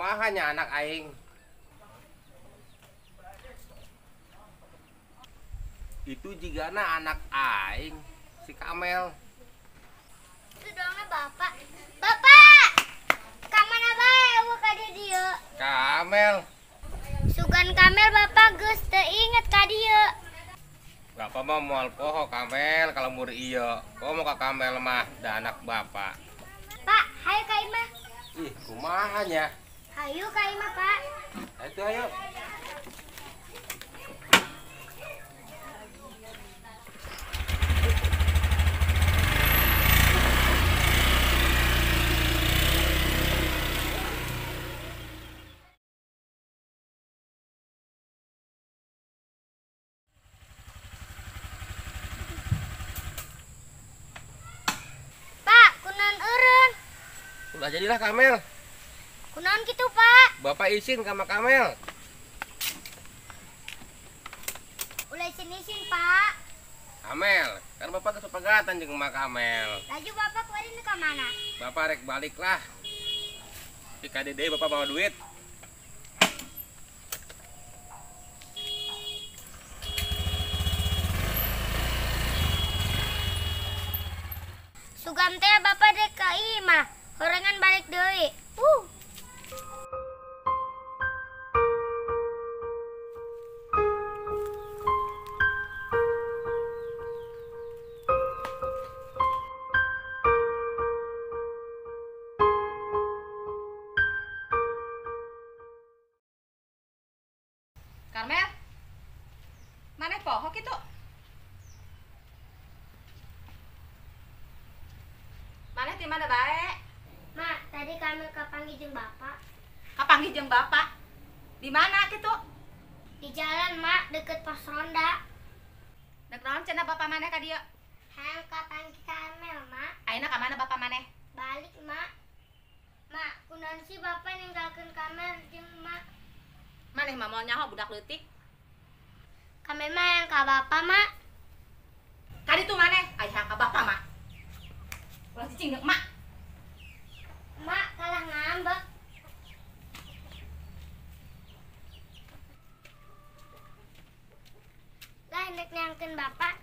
Kumaha nya anak aing? Itu jigana anak aing si Kamel. Itu dongnya bapak. Bapak! Ka mana bae eueuh ka dieu? Kamel. Sugan Kamel bapak geus teu inget ka dieu. Bapak mah moal poho Kamel kalau mur ieu. Komo ka Kamel mah da anak bapak. Pak, hayu ka imah. Ih, kumaha nya? Hayu ka imah, Pak. Ayo ayo. Udah jadilah Kamel. Kunaon gitu, Pak? Bapak izin sama Kamel. Ulah izin-izin, Pak. Kamel, kan Bapak kesepakatan jeung sama Kamel. Laju Bapak kemarin ke mana? Bapak rek balik lah. Di KDD Bapak bawa duit. Sugam teh Bapak dek ka imah. Horengan balik deui. Karmel, maneh poho kitu? Maneh ti mana bae? Mak, tadi kami kapanggih jeung bapak. Kapanggih jeung bapak? Di mana kitu? Di jalan, Mak, deket pos ronda. Dek naon cenah bapak maneh ka dieu? Hayang kapanggih Kamel, Mak. Ayeuna ka mana bapak maneh? Balik, Mak. Mak, kunaon sih bapak ninggalkeun Kamel jeung Mak? Maneh mah moal nyaho budak leutik. Kamel mah hayang ka bapak, Mak. Ka ditu maneh, aya hayang ka bapak, Mak. Ulah cicing deuk, Mak. Mak kalah ngambek. Lah nek nyangkeun bapak.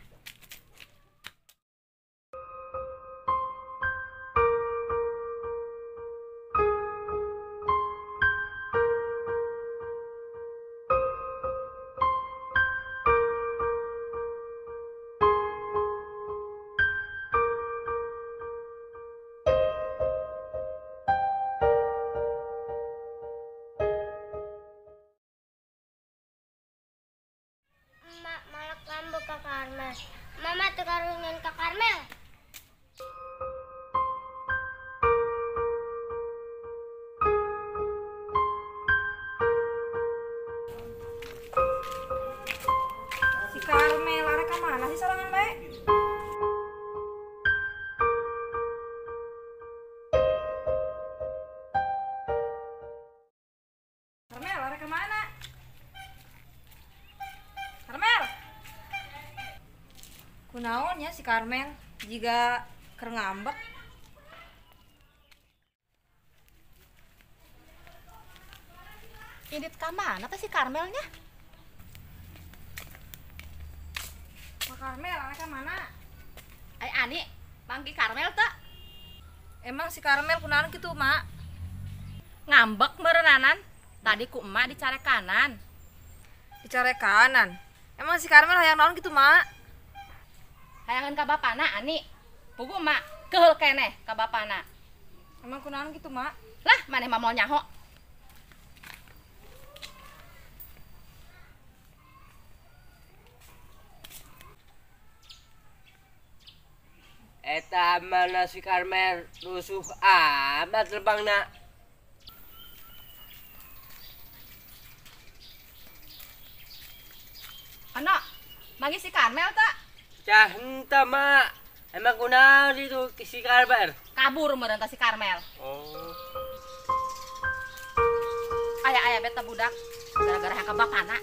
Ke Karmel. Mama tukarungin ke Karmel. Si Karmel arek ka mana sih sorangan bae? Karmel arek ka mana? Karmel. Kunaon ya si Karmel jika keur ngambek. Indit ka mana teh si Karmelnya? Ma Karmel arek ka mana? Ai Ani, manggih Karmel teu? Emang si Karmel kunaon kitu, Mak? Ngambek meureunnanan. Tadi ku emak dicarekanan. Dicarekanan? Emang si Karmel hayang naon kitu, Mak? Hayangan ka bapana Ani. Pugu mak keheul keneh ka bapana. Emang kunaon kitu, Mak? Lah, maneh mah moal nyaho. Eta mana si Karmel rusuh amat lebangna. Ano, manggih si Karmel tak? Cah henteu, Mak. Emang kunaon itu si Karmel? Kabur meureun tah si Karmel. Oh. Aya-aya beta budak gara-gara hayang ka bapana.